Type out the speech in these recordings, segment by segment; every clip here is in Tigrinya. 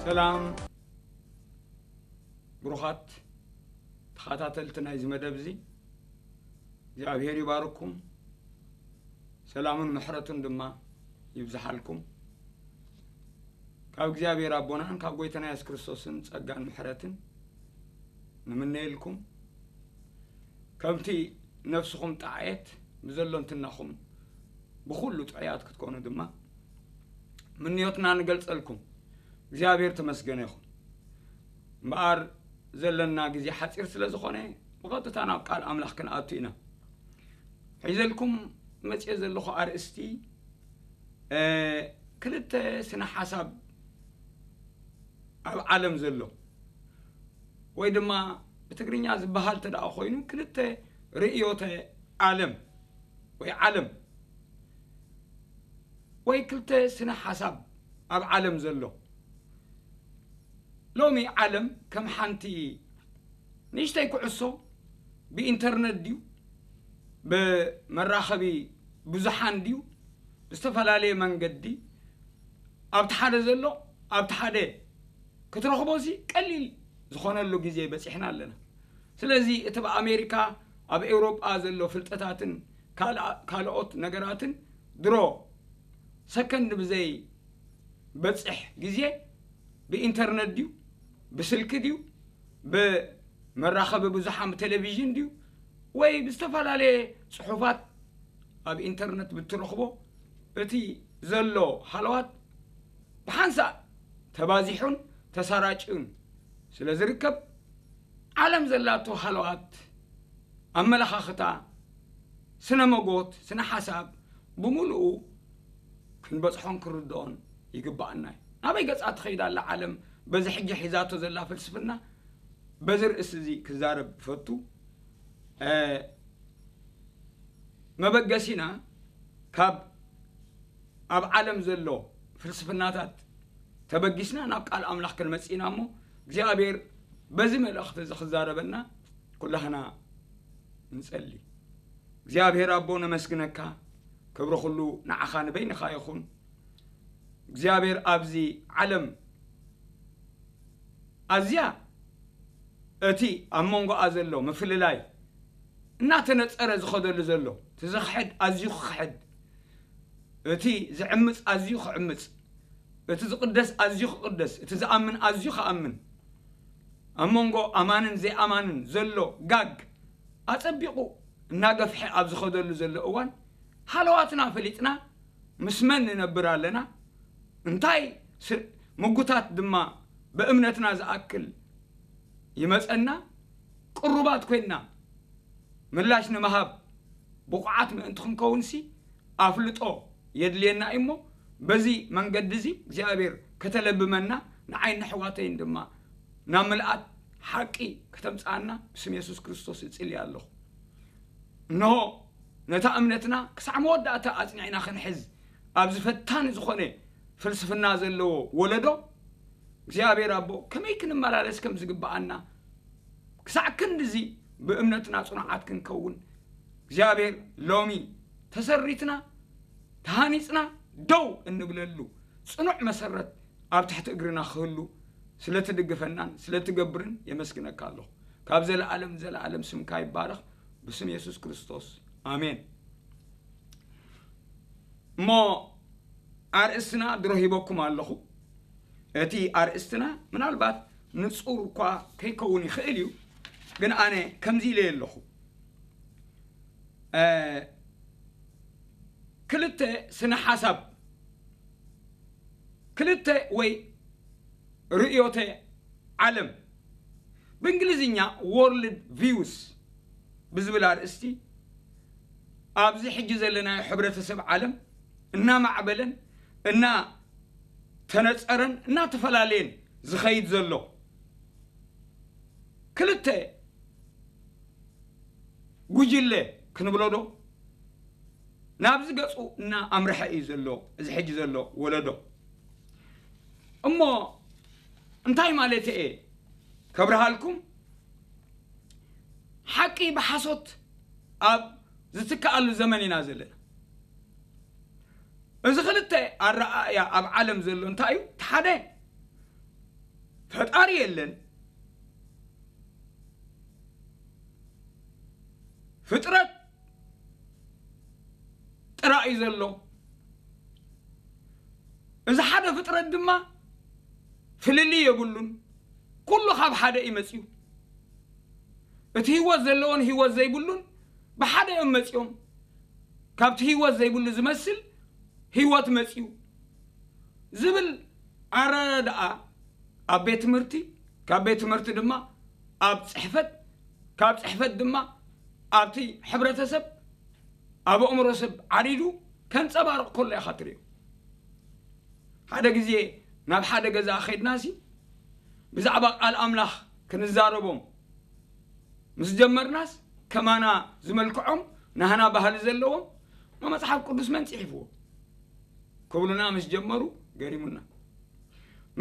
ሰላም ብሩኻት ተኸታተልቲ ናይዚ መደብ እዚ፣ እግዚኣብሔር ይባርኩም፣ ሰላምን ምሕረቱን ድማ ይብዝሓልኩም። ካብ እግዚኣብሔር ኣቦናን ካብ ጎይታና የሱስ ክርስቶስን ጸጋን ምሕረትን ንምነየልኩም። ከምቲ ነፍስኹም ጣዕየት ብዘሎ እንትናኹም ብኹሉ ጥዑያት ክትኮኑ ድማ ምንዮትና ንገልጸልኩም። እግዚኣብሔር ተመስገነ ይኹን። እምበኣር ዘለና ግዜ ሓጺር ስለ ዝኾነ ብቐጥታ ናብ ቃል ኣምላኽ ክንኣቱ ኢና። ሒዘልኩም መጽየ ዘለኹ ኣርእስቲ፣ እ፣ ክልተ ስነ ሓሳብ ኣብ ዓለም ዘሎ፣ ወይ ድማ ብትግርኛ ዝበሃል ተደኣ ኮይኑ ክልተ ርእዮተ ዓለም ወይ ዓለም ወይ ክልተ ስነ ሓሳብ ኣብ ዓለም ዘሎ። ሎሚ ዓለም ከም ሓንቲ ንእሽተይ ኩዕሶ ብኢንተርነት ድዩ፣ ብመራኸቢ ብዙሓን ድዩ፣ ብዝተፈላለየ መንገዲ ኣብቲ ሓደ ዘሎ ኣብቲ ሓደ ክትረኽቦ ሲ ቀሊል ዝኾነሉ ግዜ በጺሕና ኣለና። ስለዚ እቲ ብኣሜሪካ ኣብ ኤውሮጳ ዘሎ ፍልጠታትን ካልኣ-፣ ካልኦት ነገራትን ድሮ ሰከንድ ብዘይ በጽሕ ግዜ ብኢንተርነት ድዩ፣ ብስልኪ ድዩ፣ ብመራኸቢ ብዙሓን ብቴሌቪዥን ድዩ፣ ወይ ብዝተፈላለየ ጽሑፋት ኣብ ኢንተርነት ብትረኽቦ እቲ ዘሎ ሃለዋት ብሓንሳእ ተባዚሑን ተሰራጭዩን ስለ ዝርከብ፣ ዓለም ዘላቶ ሃለዋት፣ ኣመለኻኽታ፣ ስነ መጎት፣ ስነ ሓሳብ ብምሉኡ ክንበጽሖን ክንርድኦን ይግባኣና እዩ። ናበይ ገጻ ትኸይድ ኣላ ዓለም በዚ ሕጂ ሒዛቶ ዘላ ፍልስፍና? በዚ ርእሲ እዚ ክዛረብ እፈቱ። እ፣ መበገሲና ካብ ኣብ ዓለም ዘሎ ፍልስፍናታት ተበጊስና ናብ ቃል ኣምላኽ ክንመጽእ ኢና እሞ፣ እግዚኣብሔር በዚ መልእኽቲ እዚ ክዛረበና ኩላህና ንጸሊ። እግዚኣብሔር ኣቦ ነመስግነካ፣ ክብሪ ኩሉ ንዓኻ ንበይንኻ ይኹን። እግዚኣብሔር ኣብዚ ዓለም ኣዝያ እቲ ኣብ መንጎኣ ዘሎ ምፍልላይ እናተነጸረ ዝኸደሉ ዘሎ፣ እቲ ዝኽሕድ ኣዝዩ ክኽሕድ፣ እቲ ዝዕምጽ ኣዝዩ ክዕምጽ፣ እቲ ዝቕደስ ኣዝዩ ክቕደስ፣ እቲ ዝኣምን ኣዝዩ ክኣምን፣ ኣብ መንጎ ኣማንን ዘይኣማንን ዘሎ ጋግ ኣጸቢቑ እናገፍሐ ኣብ ዝኸደሉ ዘሎ እዋን፣ ሃለዋትና ፈሊጥና ምስ መን ንነብር ኣለና? እንታይ ስ-፣ ምጉታት ድማ ብእምነትና ዝኣክል ይመጸና? ቅሩባት ኮይንና ምላሽ ንምሃብ ብቑዓት ምእንቲ ክንከውንሲ ኣፍልጦ የድልየና እዩ እሞ፣ በዚ መንገዲ እዚ እግዚኣብሔር ከተለብመና፣ ንዓይ ንኣሕዋተይን ድማ ናብ ምልኣት ሓቂ ከተምጽኣና ብስም የሱስ ክርስቶስ እጽሊ ኣለኹ። እንሆ፣ ነታ እምነትና ክሳዕ መወዳእታ ኣጽኒዕና ክንሕዝ ኣብዚ ፈታኒ ዝኾነ ፍልስፍና ዘለዎ ወለዶ፣ እግዚኣብሔር ኣቦ ከመይ ክንመላለስ ከም ዝግብኣና፣ ክሳዕ ክንድዚ ብእምነትና ጽኑዓት ክንከውን፣ እግዚኣብሔር ሎሚ ተሰሪትና፣ ተሃኒጽና፣ ደው እንብለሉ ጽኑዕ መሰረት ኣብ ትሕቲ እግርና ክህሉ ስለ ትድግፈናን ስለ ትገብርን የመስግነካ ኣለኹ። ካብ ዘለኣለም ንዘለኣለም ስምካ ይባረኽ፣ ብስም የሱስ ክርስቶስ፣ ኣሜን። እሞ ኣርእስትና ድሮ ሂበኩም ኣለኹ። እቲ ኣርእስትና ምናልባት ንጹር እኳ ከይከውን ይኽእል እዩ፣ ግን ኣነ ከምዚ ኢለ ኣለኹ። እ፣ ክልተ ስነ ሓሳብ፣ ክልተ ወይ ርእዮተ ዓለም፣ ብእንግሊዝኛ ወርልድ ቪውስ ብዝብል ኣርእስቲ፣ ኣብዚ ሕጂ ዘለናዮ ሕብረተሰብ ዓለም እናማዕበለን እናተነጸረን እናተፈላለየን ዝኸይድ ዘሎ ክልተ ጉጅለ ክንብሎ ዶ? ናብዚ ገጹ እናኣምርሐ እዩ ዘሎ እዚ ሕጂ ዘሎ ወለዶ። እሞ እንታይ ማለት እየ ከብርሃልኩም? ሓቂ ብሓሶት ኣብ ዝትክኣሉ ዘመን ኢና ዘለና። እዚ ክልተ ኣረኣእያ ኣብ ዓለም ዘሎ እንታይ እዩ? እቲ ሓደ ፈጣሪ የለን፣ ፍጥረት ጥራይ እዩ ዘሎ። እዚ ሓደ ፍጥረት ድማ ፍልልይ የብሉን፣ ኩሉ ካብ ሓደ እዩ መጺኡ። እቲ ህይወት ዘለዎን ህይወት ዘይብሉን ብሓደ እዮም መጺኦም። ካብቲ ህይወት ዘይብሉ ዝመስል ህይወት መጺኡ ዝብል ኣረዳኣ ኣብ ቤት ትምህርቲ፣ ካብ ቤት ትምህርቲ ድማ ኣብ ጽሕፈት፣ ካብ ጽሕፈት ድማ ኣብቲ ሕብረተሰብ፣ ኣብ ኣእምሮ ሰብ ዓሪዱ ከንጸባርቕ ከሎ ኢኻ ትርእዮ። ሓደ ግዜ ናብ ሓደ ገዛ ኸይድናሲ ብዛዕባ ቃል ኣምላኽ ክንዛረቦም ምስ ጀመርናስ ከማና ዝመልክዖም ናህና ባህሊ ዘለዎም ንመጽሓፍ ቅዱስ መን ጽሒፍዎ ክብሉና ምስ ጀመሩ ገሪሙና።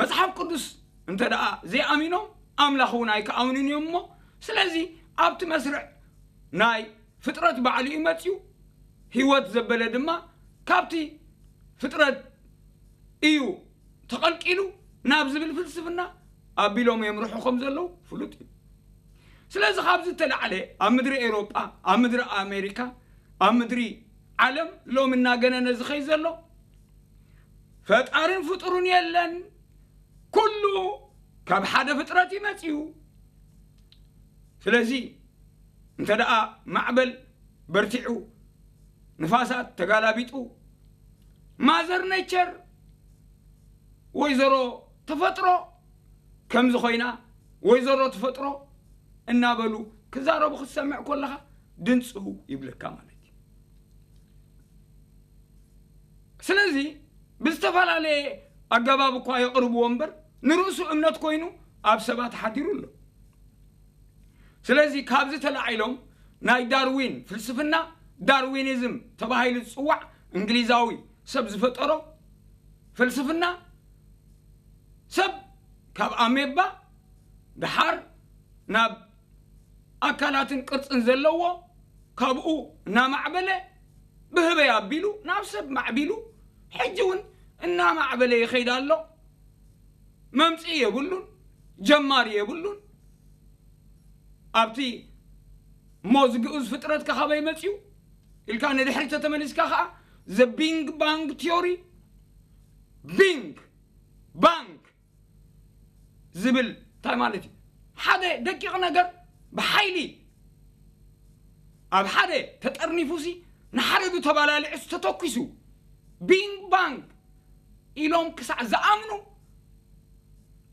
መጽሓፍ ቅዱስ እንተ ደኣ ዘይኣሚኖም ኣምላኽ እውን ኣይክኣምኑን እዮም እሞ፣ ስለዚ ኣብቲ መስርዕ ናይ ፍጥረት ባዕሉ እዩ መጺኡ፣ ህይወት ዘበለ ድማ ካብቲ ፍጥረት እዩ ተቐልቂሉ ናብ ዝብል ፍልስፍና ኣቢሎም የምርሑ ከም ዘለዉ ፍሉጥ እዩ። ስለዚ ካብዚ እተላዕለ ኣብ ምድሪ ኤውሮጳ፣ ኣብ ምድሪ ኣሜሪካ፣ ኣብ ምድሪ ዓለም ሎም እናገነነ ዝኸይ ዘሎ ፈጣርን ፍጡርን የለን፣ ኩሉ ካብ ሓደ ፍጥረት እዩ መጺኡ። ስለዚ እንተ ደኣ ማዕበል በርቲዑ፣ ንፋሳት ተጋላቢጡ፣ ማዘር ኔቸር፣ ወይዘሮ ተፈጥሮ ከምዚ ኮይና፣ ወይዘሮ ተፈጥሮ እናበሉ ክዛረቡ ክትሰምዕ ከለኻ ድንጽው ይብለካ ማለት እዩ። ስለዚ ብዝተፈላለየ ኣገባብ እኳ የቕርብዎ እምበር ንርእሱ እምነት ኮይኑ ኣብ ሰባት ሓዲሩ ኣሎ። ስለዚ ካብዚ ተላዒሎም ናይ ዳርዊን ፍልስፍና፣ ዳርዊኒዝም ተባሂሉ ዝጽዋዕ እንግሊዛዊ ሰብ ዝፈጠሮ ፍልስፍና፣ ሰብ ካብ ኣሜባ ደሓር ናብ ኣካላትን ቅርጽን ዘለዎ፣ ካብኡ እናማዕበለ ብህበይ ኣቢሉ ናብ ሰብ ማዕቢሉ፣ ሕጂ እውን እናማዕበለ ይኸይድ ኣሎ። መምጽኢ የብሉን፣ ጀማሪ የብሉን። ኣብቲ እሞ እዚ ግኡዝ ፍጥረት ከ ካበይ መጺኡ ኢልካ ንድሕሪት ተተመሊስካ ከኣ፣ the Big Bang Theory፣ ቢንግ ባንግ ዝብል እንታይ ማለት እዩ? ሓደ ደቂቕ ነገር ብሓይሊ ኣብ ሓደ ተጠርኒፉሲ ንሓደ ተባላሊዑ ተተኩሱ፣ ቢንግ ባንግ ኢሎም ክሳዕ ዝኣምኑ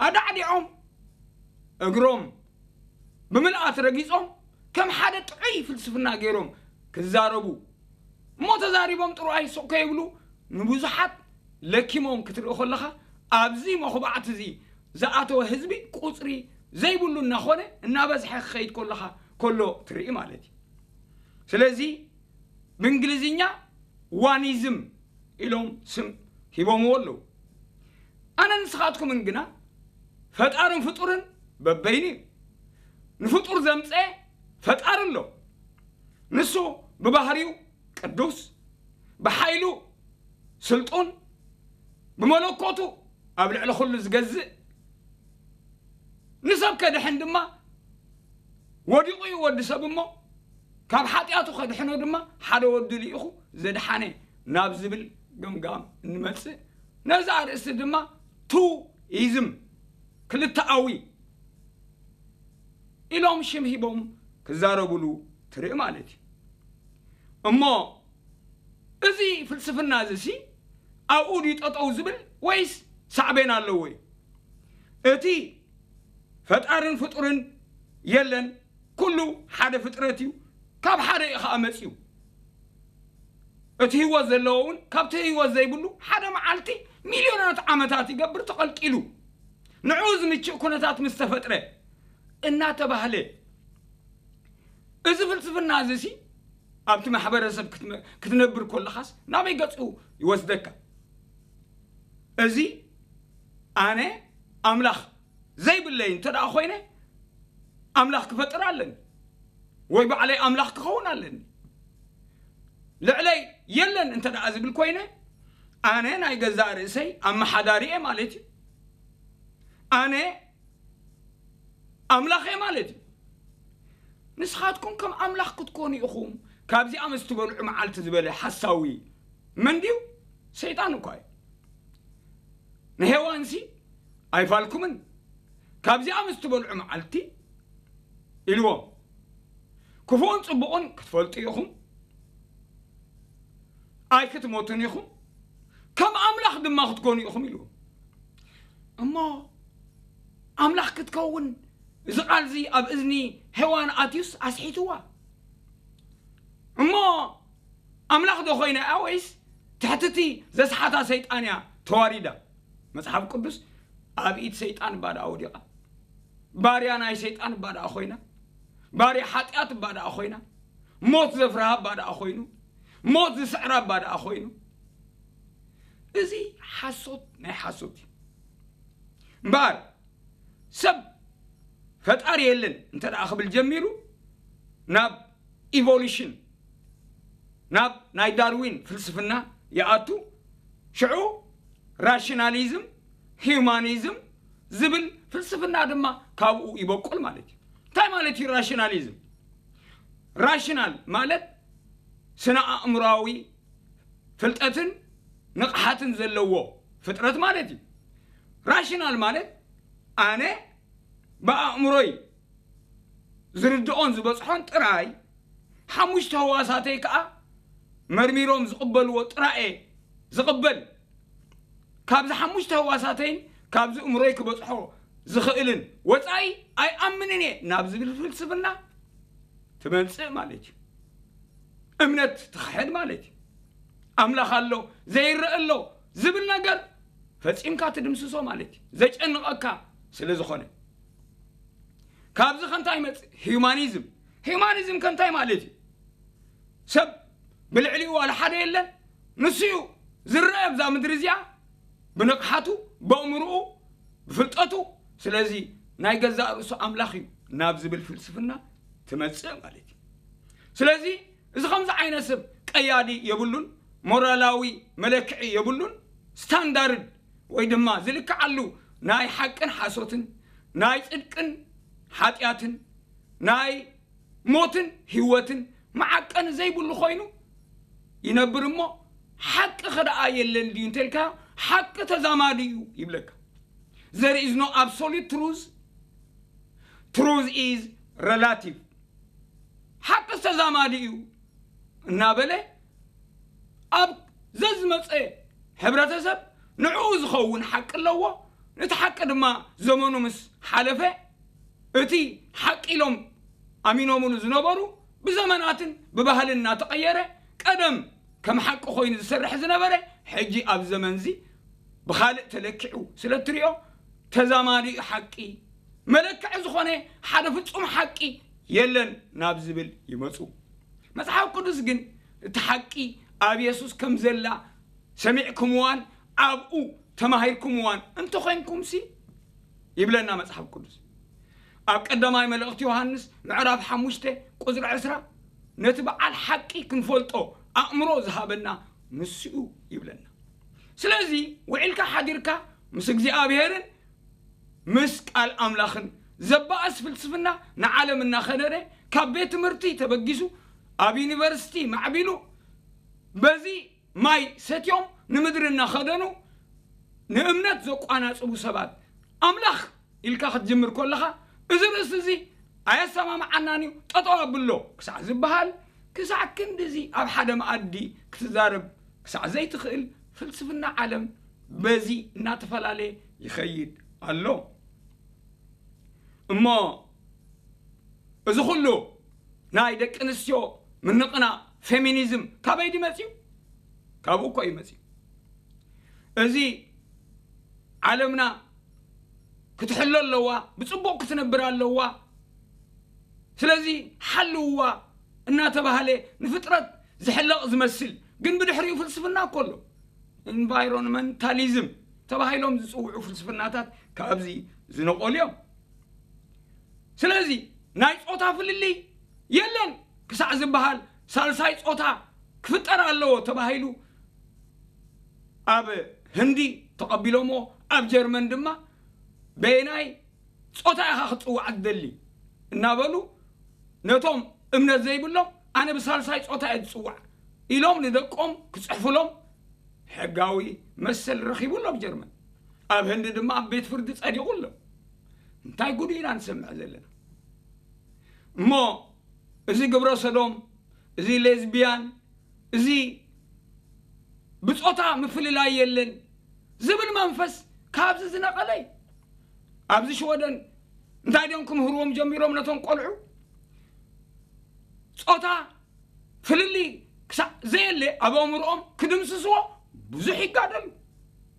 ኣዳዕዲዖም፣ እግሮም ብምልኣት ረጊጾም፣ ከም ሓደ ጥዑይ ፍልስፍና ገይሮም ክዛረቡ እሞ፣ ተዛሪቦም ጥሩይ ስቕ ከይብሉ ንብዙሓት ለኪሞም ክትርኢ ከለኻ፣ ኣብዚ መኹባዕቲ እዚ ዝኣተወ ህዝቢ ቁጽሪ ዘይብሉ እናኾነ እናበዝሐ ክኸይድ ከለኻ፣ ከሎ ትርኢ ማለት እዩ። ስለዚ ብእንግሊዝኛ ዋኒዝም ኢሎም ስም ሂቦምዎ ኣለዉ። ኣነ ንስኻትኩምን ግና ፈጣርን ፍጡርን በበይኑ እዩ። ንፍጡር ዘምጸ ፈጣሪ ኣሎ። ንሱ ብባህሪው ቅዱስ፣ ብሓይሉ ስልጡን፣ ብመለኮቱ ኣብ ልዕሊ ኩሉ ዝገዝእ፣ ንሰብ ከድሕን ድማ ወዲቑ እዩ ወዲ ሰብ እሞ፣ ካብ ሓጢኣቱ ከድሕኖ ድማ ሓደ ወዲ ልኢኹ ዘድሓነ ናብ ዝብል ገምጋም እንመጽእ። ነዚ ኣርእስቲ ድማ ቱኢዝም፣ ክልተኣዊ ኢሎም ሽም ሂቦም ክዛረቡሉ ትርኢ ማለት እዩ። እሞ እዚ ፍልስፍና እዚሲ ኣብኡ ድዩ ጠጠው ዝብል ወይስ ሳዕቤን ኣለዎ እዩ? እቲ ፈጣርን ፍጡርን የለን፣ ኩሉ ሓደ ፍጥረት እዩ፣ ካብ ሓደ እዩ ኸዓ መጺኡ። እቲ ህይወት ዘለዎ እውን ካብቲ ህይወት ዘይብሉ ሓደ መዓልቲ ሚልዮናት ዓመታት ይገብር ተቐልቂሉ። ንዕኡ ዝምችእ ኩነታት ምስ ተፈጥረ እናተባህለ፣ እዚ ፍልስፍና እዚሲ ኣብቲ ማሕበረሰብ ክትመ-፣ ክትነብር ከለኻስ ናበይ ገጹ ይወስደካ? እዚ ኣነ ኣምላኽ ዘይብለይ እንተ ደኣ ኮይነ፣ ኣምላኽ ክፈጥር ኣለኒ፣ ወይ ባዕለይ ኣምላኽ ክኸውን ኣለኒ። ልዕለይ የለን እንተ ደኣ ዝብል ኮይነ፣ ኣነ ናይ ገዛእ ርእሰይ ኣመሓዳሪ እየ ማለት እዩ። ኣነ ኣምላኽ እየ ማለት እዩ። ንስኻትኩም ከም ኣምላኽ ክትኮኑ ኢኹም ካብዚኣ ምስ ትበልዑ መዓልቲ ዝበለ ሓሳዊ መን ድዩ? ሰይጣን እኳ እዩ። ንሄዋንሲ ኣይፋልኩምን፣ ካብዚኣ ምስ ትበልዑ መዓልቲ ኢልዎም። ክፉእን ጽቡቕን ክትፈልጡ ኢኹም፣ ኣይክትሞቱን ኢኹም፣ ከም ኣምላኽ ድማ ክትኮኑ ኢኹም ኢልዎም። እሞ ኣምላኽ ክትከውን እዚ ቃልዚ ኣብ እዝኒ ሄዋን ኣትዩስ ኣስሒትዋ። እሞ ኣምላኽ ዶ ኮይና እያ ወይስ ትሕትቲ ዘስሓታ ሰይጣን እያ ተዋሪዳ? መጽሓፍ ቅዱስ ኣብ ኢድ ሰይጣን እባ ደኣ ወዲቓ፣ ባርያ ናይ ሰይጣን እባ ደኣ ኮይና፣ ባርያ ሓጢኣት እባ ደኣ ኮይና፣ ሞት ዘፍርሃ እባ ደኣ ኮይኑ፣ ሞት ዝስዕራ እባ ደኣ ኮይኑ። እዚ ሓሶት ናይ ሓሶት እዩ። እምበኣር ሰብ ፈጣሪ የለን እንተ ደኣ ክብል ጀሚሩ ናብ ኢቮሉሽን፣ ናብ ናይ ዳርዊን ፍልስፍና ይኣቱ። ሽዑ ራሽናሊዝም፣ ሂዩማኒዝም ዝብል ፍልስፍና ድማ ካብኡ ይበቁል ማለት እዩ። እንታይ ማለት እዩ ራሽናሊዝም? ራሽናል ማለት ስነ ኣእምሮኣዊ ፍልጠትን ንቕሓትን ዘለዎ ፍጥረት ማለት እዩ። ራሽናል ማለት ኣነ ብኣእምሮይ ዝርድኦን ዝበጽሖን ጥራይ፣ ሓሙሽተ ህዋሳተይ ከኣ መርሚሮም ዝቕበልዎ ጥራየ ዝቕበል፣ ካብዚ ሓሙሽተ ህዋሳተይን ካብዚ እምሮይ ክበጽሖ ዝኽእልን ወጻኢ ኣይኣምንን እየ ናብ ዝብል ፍልስፍና ትመጽእ ማለት እዩ። እምነት ትኽሕድ ማለት እዩ። ኣምላኽ ኣሎ፣ ዘይረአ ኣሎ ዝብል ነገር ፈጺምካ ትድምስሶ ማለት እዩ፣ ዘጨንቐካ ስለ ዝኾነ። ካብዚ ከ እንታይ ይመጽእ? ሂዩማኒዝም። ሂዩማኒዝም ከ እንታይ ማለት እዩ? ሰብ ብልዕሊኡ ዋላ ሓደ የለን፣ ንሱ እዩ ዝረአ ኣብዛ ምድሪ እዚኣ፣ ብንቕሓቱ፣ በእምርኡ፣ ብፍልጠቱ። ስለዚ ናይ ገዛእ ርእሱ ኣምላኽ እዩ ናብ ዝብል ፍልስፍና ትመጽእ ማለት እዩ። ስለዚ እዚ ከምዚ ዓይነት ሰብ ቀያዲ የብሉን፣ ሞራላዊ መለክዒ የብሉን። ስታንዳርድ ወይ ድማ ዝልክዓሉ ናይ ሓቅን ሓሶትን፣ ናይ ጽድቅን ሓጢኣትን፣ ናይ ሞትን ህይወትን መዓቀኒ ዘይብሉ ኮይኑ ይነብር። እሞ ሓቂ ከ ደኣ የለን ድዩ እንተልካ፣ ሓቂ ተዛማዲ እዩ ይብለካ። There is no absolute truth, truth is relative። ሓቂ ተዛማዲ እዩ እናበለ ኣብ ዘዝመጸ ሕብረተሰብ ንዕኡ ዝኸውን ሓቂ ኣለዎ። ነቲ ሓቂ ድማ ዘመኑ ምስ ሓለፈ፣ እቲ ሓቂ ኢሎም ኣሚኖምሉ ዝነበሩ ብዘመናትን ብባህልን እናተቐየረ፣ ቀደም ከም ሓቂ ኮይኑ ዝሰርሕ ዝነበረ፣ ሕጂ ኣብ ዘመንዚ ብኻልእ ተለኪዑ ስለ እትሪኦ፣ ተዛማዲ ሓቂ፣ መለክዒ ዝኾነ ሓደ ፍጹም ሓቂ የለን ናብ ዝብል ይመጹ። መጽሓፍ ቅዱስ ግን እቲ ሓቂ ኣብ የሱስ ከም ዘላ ሰሚዕኩምዋን ኣብኡ ተማሂርኩምዋን እንተኾይንኩምሲ፣ ይብለና መጽሓፍ ቅዱስ። ኣብ ቀዳማይ መልእኽቲ ዮሃንስ ምዕራፍ ሓሙሽተ ቁጽሪ ዕስራ፣ ነቲ በዓል ሓቂ ክንፈልጦ ኣእምሮ ዝሃበና ንሱ እዩ ይብለና። ስለዚ ውዒልካ ሓዲርካ ምስ እግዚኣብሄርን ምስ ቃል ኣምላኽን ዘባእስ ፍልስፍና ንዓለም እናኸነነ፣ ካብ ቤት ትምህርቲ ተበጊሱ፣ ኣብ ዩኒቨርሲቲ ማዕቢሉ፣ በዚ ማይ ሰትዮም ንምድሪ እናኸደኑ ንእምነት ዘቋናጽቡ ሰባት፣ ኣምላኽ ኢልካ ክትጅምር ከለኻ፣ እዚ ርእሲ እዚ ኣየሰማምዓናን እዩ፣ ጠጠው ኣብሎ ክሳዕ ዝበሃል፣ ክሳዕ ክንድዚ ኣብ ሓደ መኣዲ ክትዛረብ ክሳዕ ዘይትኽእል፣ ፍልስፍና ዓለም በዚ እናተፈላለየ ይኸይድ ኣሎ። እሞ እዚ ኩሉ ናይ ደቂ ኣንስትዮ ምንቕናቕ፣ ፌሚኒዝም ካበይ ድዩ መጺኡ? ካብኡ እኮ እዩ መጺኡ። እዚ ዓለምና ክትሕሎ ኣለዋ፣ ብጽቡቕ ክትነብር ኣለዋ፣ ስለዚ ሓልውዋ እናተባህለ ንፍጥረት ዝሕለቕ ዝመስል፣ ግን ብድሕሪኡ ፍልስፍና እኮ ኣሎ። ኢንቫይሮንመንታሊዝም ተባሂሎም ዝጽውዑ ፍልስፍናታት ካብዚ ዝነቐሉ እዮም። ስለዚ ናይ ጾታ ፍልልይ የለን ክሳዕ ዝበሃል፣ ሳልሳይ ጾታ ክፍጠር ኣለዎ ተባሂሉ ኣብ ህንዲ ተቐቢሎምዎ፣ ኣብ ጀርመን ድማ በየናይ ጾታ ኢኻ ክትጽዋዕ ትደሊ እናበሉ ነቶም እምነት ዘይብሎም ኣነ ብሳልሳይ ጾታ እየ ዝጽዋዕ ኢሎም ንደቆም ክጽሕፉሎም ሕጋዊ መሰል ረኺቡ ኣሎ ኣብ ጀርመን። ኣብ ህንዲ ድማ ኣብ ቤት ፍርዲ ጸዲቑ ኣሎ። እንታይ ጉድ ኢና ንሰምዕ ዘለና? እሞ እዚ ግብረ ሰዶም፣ እዚ ሌዝቢያን፣ እዚ ብጾታ ምፍልላይ የለን ዝብል መንፈስ ካብዚ ዝነቐለ እዩ። ኣብዚ ሽወደን እንታይ ድዮም ክምህርዎም ጀሚሮም ነቶም ቆልዑ? ጾታ ፍልልይ ክሳዕ ዘየለ ኣብ ኣእምሮኦም ክድምስስዎ ብዙሕ ይጋደሉ።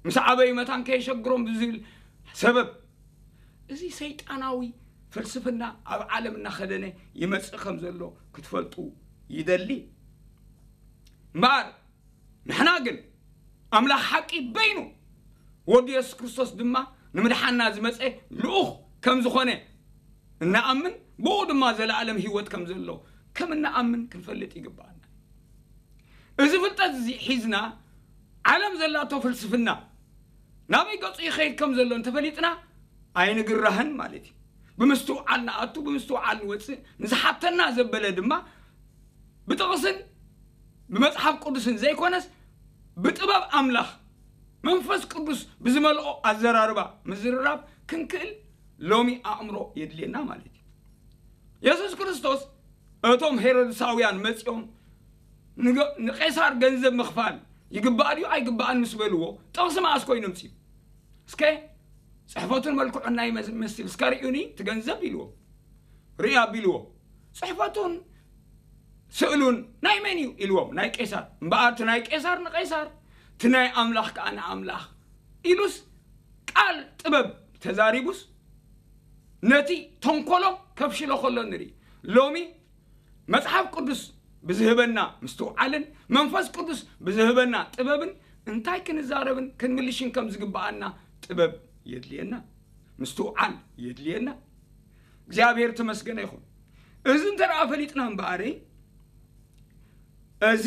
ምስ ዓበዩ መታን ከየሸግሮም ብዝብል ሰበብ እዚ ሰይጣናዊ ፍልስፍና ኣብ ዓለም እናኸደነ ይመጽእ ከም ዘሎ ክትፈልጡ ይደሊ። እምበኣር ንሕና ግን ኣምላኽ ሓቂ በይኑ ወዱ የሱስ ክርስቶስ ድማ ንምድሓና ዝመጸ ልኡኽ ከም ዝኾነ እናኣምን ብኡ ድማ ዘለኣለም ህይወት ከም ዘሎ ከም እናኣምን ክንፈልጥ ይግባኣና። እዚ ፍልጠት እዚ ሒዝና ዓለም ዘላቶ ፍልስፍና ናበይ ገጹ ይኸይድ ከም ዘሎ እንተፈሊጥና ኣይንግራህን ማለት እዩ። ብምስትውዓል ንኣቱ ብምስትውዓል ንወፅእ፣ ንዝሓተና ዘበለ ድማ ብጥቕስን ብመጽሓፍ ቅዱስን ዘይኮነስ ብጥበብ ኣምላኽ መንፈስ ቅዱስ ብዝመልኦ ኣዘራርባ ምዝርራብ ክንክእል ሎሚ ኣእምሮ የድልየና ማለት እዩ። የሱስ ክርስቶስ እቶም ሄሮድሳውያን መጺኦም ንገ- ንቄሳር ገንዘብ ምኽፋል ይግባእ ድዩ ኣይግባእን ምስ በልዎ ጥቕሲ መኣስ ኮይኑ ምጽኡ? እስከ ጽሕፈቱን መልክዑን ናይ መስ- መስል እስከ ርእዩኒ እቲ ገንዘብ ኢልዎ። ርኢ ኣቢልዎ ጽሕፈቱን ስእሉን ናይ መን እዩ ኢልዎም ናይ ቄሳር። እምበኣር እቲ ናይ ቄሳር ንቄሳር እቲ ናይ ኣምላኽ ከኣ ንኣምላኽ ኢሉስ ቃል ጥበብ ተዛሪቡስ ነቲ ተንኮሎም ከፍሽሎ ከሎ ንርኢ። ሎሚ መጽሓፍ ቅዱስ ብዝህበና ምስትውዓልን መንፈስ ቅዱስ ብዝህበና ጥበብን እንታይ ክንዛረብን ክንምልሽን ከም ዝግብኣና ጥበብ የድልየና፣ ምስትውዓል የድልየና። እግዚኣብሔር ተመስገነ ይኹን። እዚ እንተ ደኣ ፈሊጥና እምበኣር እዚ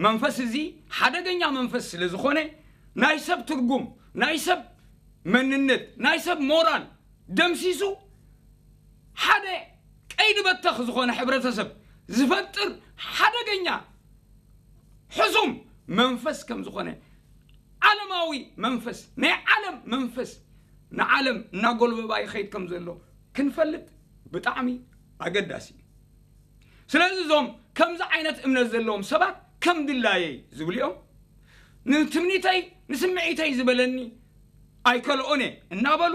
መንፈስ እዚ ሓደገኛ መንፈስ ስለ ዝኾነ ናይ ሰብ ትርጉም፣ ናይ ሰብ መንነት፣ ናይ ሰብ ሞራል ደምሲሱ ሓደ ቀይዲ በተኽ ዝኾነ ሕብረተሰብ ዝፈጥር ሓደገኛ ሕሱም መንፈስ ከም ዝኾነ ዓለማዊ መንፈስ ናይ ዓለም መንፈስ ንዓለም እናጎልበባ ይኸይድ ከም ዘሎ ክንፈልጥ ብጣዕሚ ኣገዳሲ እዩ። ስለዚ እዞም ከምዚ ዓይነት እምነት ዘለዎም ሰባት ከም ድላየይ ዝብሉ እዮም። ንትምኒተይ ንስምዒተይ ዝበለኒ ኣይከልኦን እየ እናበሉ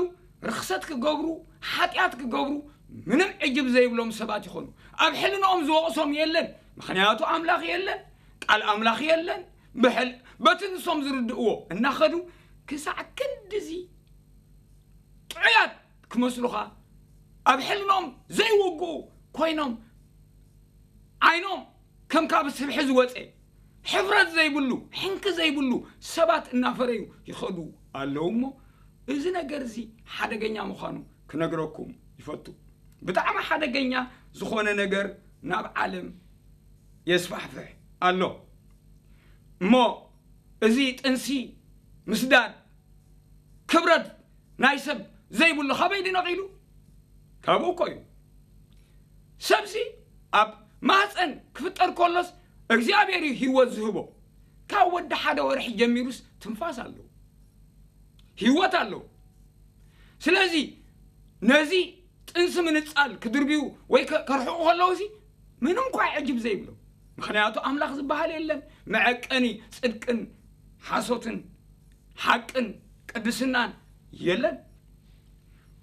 ርኽሰት ክገብሩ ሓጢኣት ክገብሩ ምንም ዕጅብ ዘይብሎም ሰባት ይኾኑ። ኣብ ሕልንኦም ዝወቕሶም የለን። ምኽንያቱ ኣምላኽ የለን፣ ቃል ኣምላኽ የለን። ብሕል በቲ ንሶም ዝርድእዎ እናኸዱ ክሳዕ ክንድዚ ጥዑያት ክመስሉኻ ኣብ ሕልኖም ዘይውግኡ ኮይኖም ዓይኖም ከም ካብ ስብሒ ዝወፀ ሕፍረት ዘይብሉ ሕንኪ ዘይብሉ ሰባት እናፈረዩ ይኸዱ ኣለዉ። እሞ እዚ ነገር እዚ ሓደገኛ ምዃኑ ክነግረኩም ይፈቱ። ብጣዕሚ ሓደገኛ ዝኾነ ነገር ናብ ዓለም የስፋሕፍሕ ኣሎ። እሞ እዚ ጥንሲ ምስዳድ ክብረት ናይ ሰብ ዘይብሉ ካበይ ድዩ ነቒሉ? ካብኡ እኮ እዩ። ሰብሲ ኣብ ማህፀን ክፍጠር ከሎስ እግዚኣብሔር እዩ ህይወት ዝህቦ። ካብ ወዲ ሓደ ወርሒ ጀሚሩስ ትንፋስ ኣለዎ፣ ህይወት ኣለዎ። ስለዚ ነዚ ጥንሲ ምንጻል ክድርብዩ ወይ ከ- ከርሕቑ ከለዉ ሲ ምንም እኳ ዕጅብ ዘይብሎም። ምኽንያቱ ኣምላኽ ዝበሃል የለን፣ መዐቀኒ ጽድቅን ሓሶትን ሓቅን ቅድስናን የለን።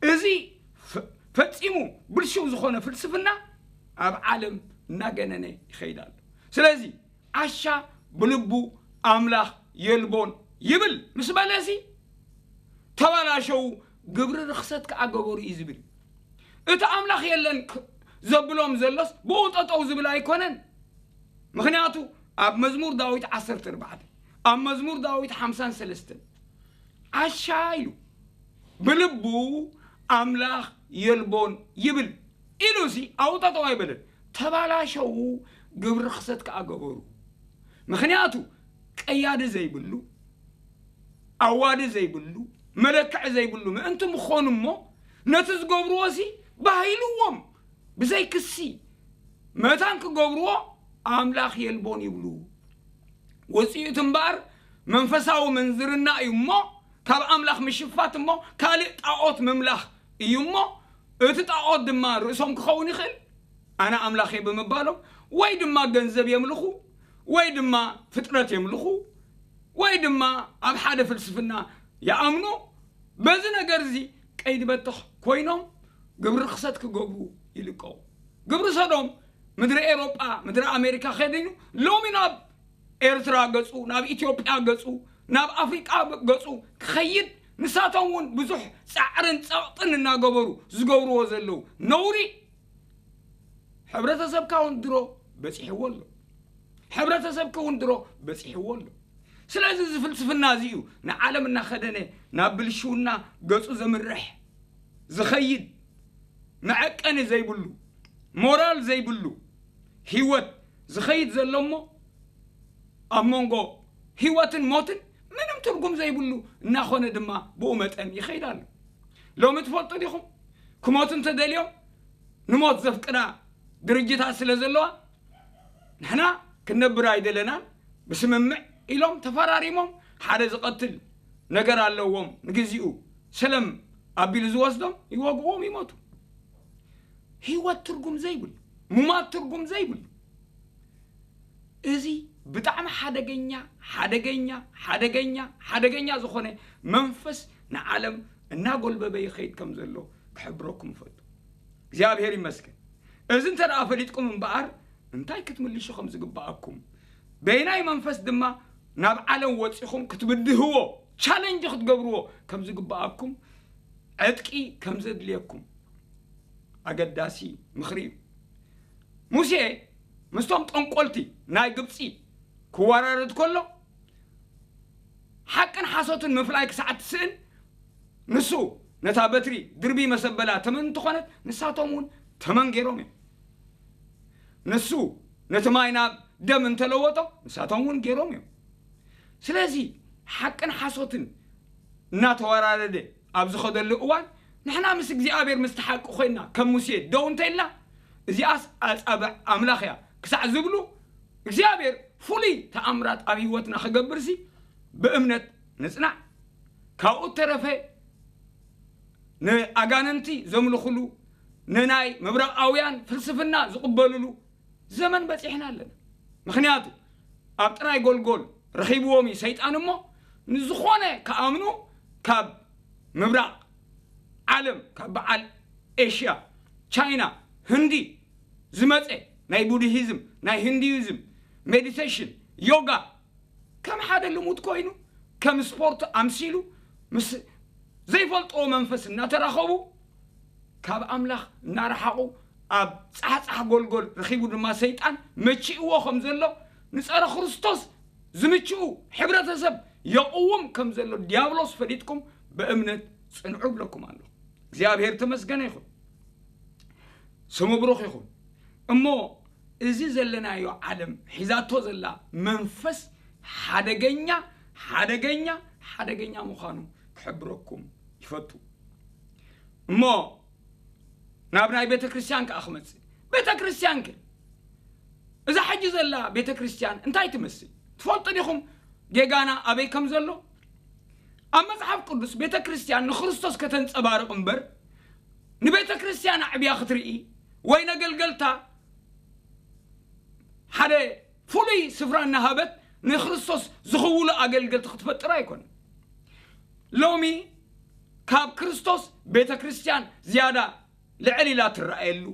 እዚ ፈ- ፈጺሙ ብልሽው ዝኾነ ፍልስፍና ኣብ ዓለም እናገነነ ይኸይድ ኣሎ። ስለዚ ዓሻ ብልቡ ኣምላኽ የልቦን ይብል ምስ በለሲ ተባላሸው ግብሪ ርኽሰት ከኣ ገበሩ እዩ ዝብል እዩ። እቲ ኣምላኽ የለን ክ- ዘብሎም ዘሎስ ብኡ ጠጠው ዝብል ኣይኮነን። ምኽንያቱ ኣብ መዝሙር ዳዊት ዓሰርተ ኣርባዕተ ኣብ መዝሙር ዳዊት ሓምሳን ሰለስተን ዓሻ ኢሉ ብልቡ ኣምላኽ የልቦን ይብል ኢሉ ሲ ኣብኡ ጠጠው ኣይበለን። ተባላሸው ግብሪ ርኽሰት ከኣ ገበሩ። ምኽንያቱ ቀያዲ ዘይብሉ ኣዋዲ ዘይብሉ መለክዒ ዘይብሉ ምእንቲ ምኾኑ እሞ ነቲ ዝገብርዎ ሲ ባህ ኢልዎም ብዘይ ክሲ መታን ክገብርዎ ኣምላኽ የልቦን ይብሉ። ውፅኢቱ እምበኣር መንፈሳዊ ምንዝርና እዩ እሞ ካብ ኣምላኽ ምሽፋት እሞ ካልእ ጣዖት ምምላኽ እዩ እሞ እቲ ጣዖት ድማ ርእሶም ክኸውን ይኽእል። ኣነ ኣምላኽ እየ ብምባሎም ወይ ድማ ገንዘብ የምልኹ ወይ ድማ ፍጥረት የምልኹ ወይ ድማ ኣብ ሓደ ፍልስፍና ይኣምኑ። በዚ ነገር እዚ ቀይዲ በተኽ ኮይኖም ግብሪ ርኽሰት ክገብሩ ይልቀቑ። ግብሪ ሰዶም ምድሪ ኤሮጳ ምድሪ ኣሜሪካ ከዲኑ ሎሚ ናብ ኤርትራ ገጹ ናብ ኢትዮጵያ ገጹ ናብ ኣፍሪቃ ገጹ ክኸይድ ንሳቶም እውን ብዙሕ ጻዕርን ጸቕጥን እናገበሩ ዝገብርዎ ዘለዉ ነውሪ ሕብረተሰብካ እውን ድሮ በጺሕዎ ኣሎ። ሕብረተሰብኪ እውን ድሮ በጺሕዎ ኣሎ። ስለዚ እዚ ፍልስፍና እዚ እዩ ንዓለም እናኸደነ ናብ ብልሽውና ገጹ ዘምርሕ ዝኸይድ መዐቀኒ ዘይብሉ ሞራል ዘይብሉ ህይወት ዝኸይድ ዘሎ እሞ ኣብ መንጎ ህይወትን ሞትን ምንም ትርጉም ዘይብሉ እናኾነ ድማ ብኡ መጠን ይኸይድ ኣሎ። ሎሚ ትፈልጡ ዲኹም ክሞቱ እንተደልዮም ንሞት ዘፍቅዳ ድርጅታት ስለ ዘለዋ ንሕና ክንነብር ኣይደለናን ብስምምዕ ኢሎም ተፈራሪሞም ሓደ ዝቐትል ነገር ኣለዎም ንግዚኡ ሰለም ኣቢሉ ዝወስዶም ይወግዎም ይሞቱ። ህይወት ትርጉም ዘይብሉ ሙማት ትርጉም ዘይብሉ እዚ ብጣዕሚ ሓደገኛ ሓደገኛ ሓደገኛ ሓደገኛ ዝኾነ መንፈስ ንዓለም እናጎልበበ ይኸይድ ከም ዘሎ ክሕብረኩም እፈቱ። እግዚኣብሔር ይመስገን። እዚ እንተ ደኣ ፈሊጥኩም እምበኣር እንታይ ክትምልሹ ከም ዝግብኣኩም በይናይ መንፈስ ድማ ናብ ዓለም ወጺኹም ክትብድህዎ ቻለንጅ ክትገብርዎ ከም ዝግብኣኩም ዕጥቂ ከም ዘድልየኩም ኣገዳሲ ምኽሪ እዩ። ሙሴ ምስቶም ጠንቆልቲ ናይ ግብፂ ክወራረድ ከሎ ሓቅን ሓሶትን ምፍላይ ክሳዕ ትስእን ንሱ ነታ በትሪ ድርቢ መሰበላ ተመን እንተኾነት ንሳቶም እውን ተመን ገይሮም እዮም። ንሱ ነቲ ማይ ናብ ደም እንተለወጦ ንሳቶም እውን ገይሮም እዮም። ስለዚ ሓቅን ሓሶትን እናተወራረደ ኣብ ዝኸደሉ እዋን ንሕና ምስ እግዚኣብሔር ምስ ተሓቂ ኮይና ከም ሙሴ ደው እንተኢልና እዚኣስ ኣጻብዕ ኣምላኽ እያ ክሳዕ ዝብሉ እግዚኣብሔር ፍሉይ ተኣምራት ኣብ ህይወትና ክገብርሲ ብእምነት ንጽናዕ። ካብኡ እተረፈ ንኣጋንንቲ ዘምልኹሉ ንናይ ምብራቓውያን ፍልስፍና ዝቕበልሉ ዘመን በጺሕና ኣለና። ምኽንያቱ ኣብ ጥራይ ጎልጎል ረኺብዎም እዩ ሰይጣን እሞ ንዝኾነ ክኣምኑ ካብ ምብራቕ ዓለም ካብ በዓል ኤሽያ ቻይና ህንዲ ዝመፀ ናይ ቡድሂዝም ናይ ህንዲዩዝም ሜዲቴሽን ዮጋ ከም ሓደ ልሙድ ኮይኑ ከም ስፖርት ኣምሲሉ ምስ ዘይፈልጥዎ መንፈስ እናተራኸቡ ካብ ኣምላኽ እናረሓቑ ኣብ ጻሕጻሕ ጎልጎል ረኺቡ ድማ ሰይጣን መቺእዎ ከም ዘሎ ንጸረ ክርስቶስ ዝምችኡ ሕብረተሰብ የቕውም ከም ዘሎ ዲያብሎስ ፈሊጥኩም ብእምነት ጽንዑ እብለኩም ኣለኹ። እግዚኣብሔር ተመስገነ ይኹን። ስሙ ብሩኽ ይኹን። እሞ እዚ ዘለናዮ ዓለም ሒዛቶ ዘላ መንፈስ ሓደገኛ ሓደገኛ ሓደገኛ ምዃኑ ክሕብረኩም ይፈቱ። እሞ ናብ ናይ ቤተ ክርስቲያን ከኣ ክመጽእ ቤተ ክርስቲያን ከ እዛ ሕጂ ዘላ ቤተ ክርስቲያን እንታይ ትመስል ትፈልጡ ዲኹም? ጌጋና ኣበይ ከም ዘሎ ኣብ መጽሓፍ ቅዱስ ቤተ ክርስቲያን ንክርስቶስ ከተንጸባርቕ እምበር ንቤተ ክርስቲያን ኣዕብያ ክትርኢ ወይ ነገልገልታ ሓደ ፍሉይ ስፍራ እናሃበት ንክርስቶስ ዝኽውሉ ኣገልገልቲ ክትፈጥር ኣይኮነን። ሎሚ ካብ ክርስቶስ ቤተ ክርስቲያን ዝያዳ ልዕል ኢላ ትረኣየሉ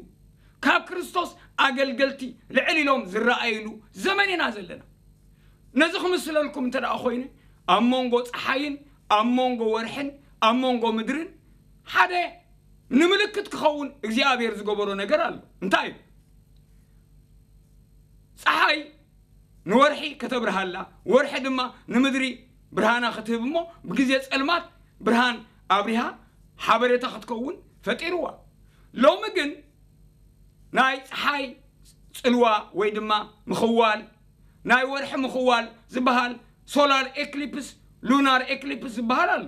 ካብ ክርስቶስ ኣገልገልቲ ልዕል ኢሎም ዝረኣይሉ ዘመን ኢና ዘለና። ነዚ ክምስለልኩም እንተ ደኣ ኮይኑ ኣብ መንጎ ፀሓይን ኣብ መንጎ ወርሕን ኣብ መንጎ ምድርን ሓደ ንምልክት ክኸውን እግዚኣብሔር ዝገበሮ ነገር ኣሎ። እንታይ እዩ? ፀሓይ ንወርሒ ከተብርሃላ ወርሒ ድማ ንምድሪ ብርሃና ክትህብ እሞ ብግዜ ጸልማት ብርሃን ኣብሪሃ ሓበሬታ ክትከውን ፈጢርዋ። ሎሚ ግን ናይ ፀሓይ ጽልዋ ወይ ድማ ምኽዋል ናይ ወርሒ ምኽዋል ዝበሃል ሶላር ኤክሊፕስ ሉናር ኤክሊፕስ ዝበሃል ኣሎ።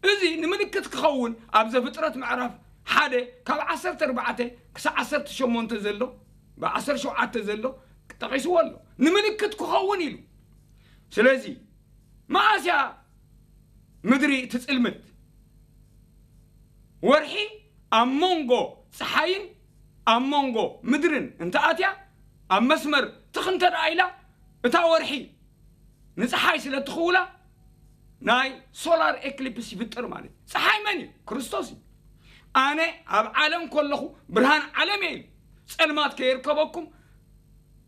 እዚ ንምልክት ክኸውን ኣብ ዘፍጥረት ምዕራፍ ሓደ ካብ ዓሰርተ ኣርባዕተ ክሳብ ዓሰርተ ሸሞንተ ዘሎ፣ ብ ዓሰርተ ሸውዓተ ዘሎ ጠቒስዎ ኣሎ። ንምልክት ክኸውን ኢሉ። ስለዚ መኣስያ ምድሪ ትጽልምት? ወርሒ ኣብ መንጎ ጸሓይን ኣብ መንጎ ምድርን እንተኣትያ፣ ኣብ መስመር ትኽ እንተ ደኣ ኢላ፣ እታ ወርሒ ንጸሓይ ስለ ትኽውላ፣ ናይ ሶላር ኤክሊፕስ ይፍጠር ማለት እዩ። ጸሓይ መን እዩ? ክርስቶስ እዩ። ኣነ ኣብ ዓለም ከለኹ ብርሃን ዓለም እየ ኢሉ። ጸልማት ከይርከበኩም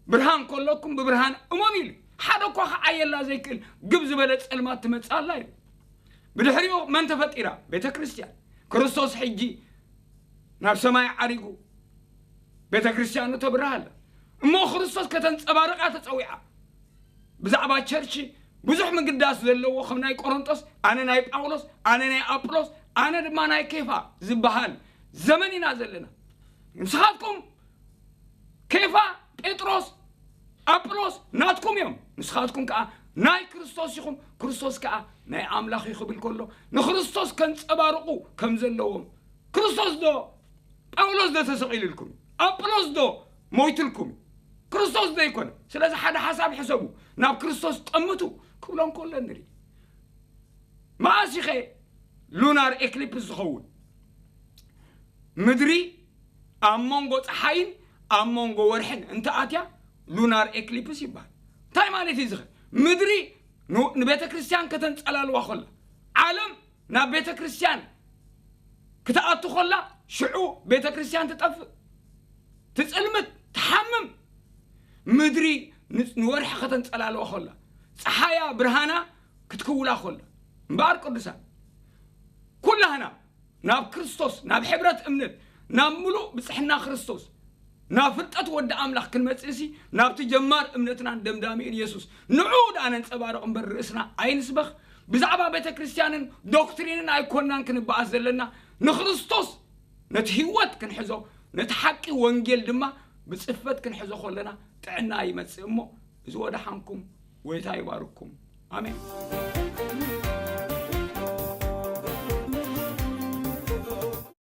ብርሃን ከለኩም ብብርሃን እመኑ ኢሉ። ሓደ እኳ ክዓየላ ዘይክእል ግብ ዝበለ ጸልማት ትመጽእ ኣላ ኢሉ። ብድሕሪኡ መን ተፈጢራ? ቤተ ክርስቲያን። ክርስቶስ ሕጂ ናብ ሰማይ ዓሪጉ ቤተ ክርስቲያኑ ተብርህ ኣላ። እሞ ክርስቶስ ከተንጸባርቃ ተጸዊዓ። ብዛዕባ ቸርች ብዙሕ ምግዳስ ዘለዎ ከም ናይ ቆሮንጦስ፣ ኣነ ናይ ጳውሎስ፣ ኣነ ናይ ኣጵሎስ፣ ኣነ ድማ ናይ ኬፋ ዝበሃል ዘመን ኢና ዘለና። ንስኻትኩም ኬፋ፣ ጴጥሮስ፣ ኣጵሎስ ናትኩም እዮም፣ ንስኻትኩም ከኣ ናይ ክርስቶስ ኢኹም፣ ክርስቶስ ከኣ ናይ ኣምላኽ እዩ ክብል ከሎ፣ ንክርስቶስ ከንጸባርቑ ከም ዘለዎም፣ ክርስቶስ ዶ ጳውሎስ ዶ ተሰቒሉልኩም እዩ? ኣጵሎስ ዶ ሞይቱልኩም እዩ? ክርስቶስ ዶ ኣይኮነ? ስለዚ ሓደ ሓሳብ ሕሰቡ፣ ናብ ክርስቶስ ጠምቱ ክብሎም ከሎ ንርኢ። መኣስ ኢኸ ሉናር ኤክሊፕስ ዝኸውን? ምድሪ ኣብ መንጎ ጸሓይን ኣብ መንጎ ወርሕን እንተኣትያ ሉናር ኤክሊፕስ ይበሃል። እንታይ ማለት እዩ ዝኸ? ምድሪ ን-፣ ንቤተ ክርስቲያን ከተንጸላልዋ ከላ፣ ዓለም ናብ ቤተ ክርስቲያን ክትኣቱ ከላ፣ ሽዑ ቤተ ክርስቲያን ትጠፍእ፣ ትጽልምት፣ ትሓምም። ምድሪ ን-፣ ንወርሒ ከተንጸላልዋ ከላ፣ ጸሓያ ብርሃና ክትክውላ ከላ። እምበኣር ቅዱሳን፣ ኩላህና ናብ ክርስቶስ፣ ናብ ሕብረት እምነት፣ ናብ ምሉእ ብጽሕና ክርስቶስ፣ ናብ ፍልጠት ወዲ ኣምላኽ ክንመጽእሲ፣ ናብቲ ጀማር እምነትናን ደምዳሚኡን የሱስ፣ ንዑ ደኣ ነንጸባርቕ እምበር ርእስና ኣይንስበኽ። ብዛዕባ ቤተ ክርስቲያንን ዶክትሪንን ኣይኮንናን ክንበኣስ ዘለና፣ ንክርስቶስ ነቲ ህይወት ክንሕዞ፣ ነቲ ሓቂ ወንጌል ድማ ብጽፈት ክንሕዞ ከለና ጥዕና ይመጽእ እሞ፣ እዚ ወደሓንኩም፣ ጎይታ ይባርኩም። ኣሜን።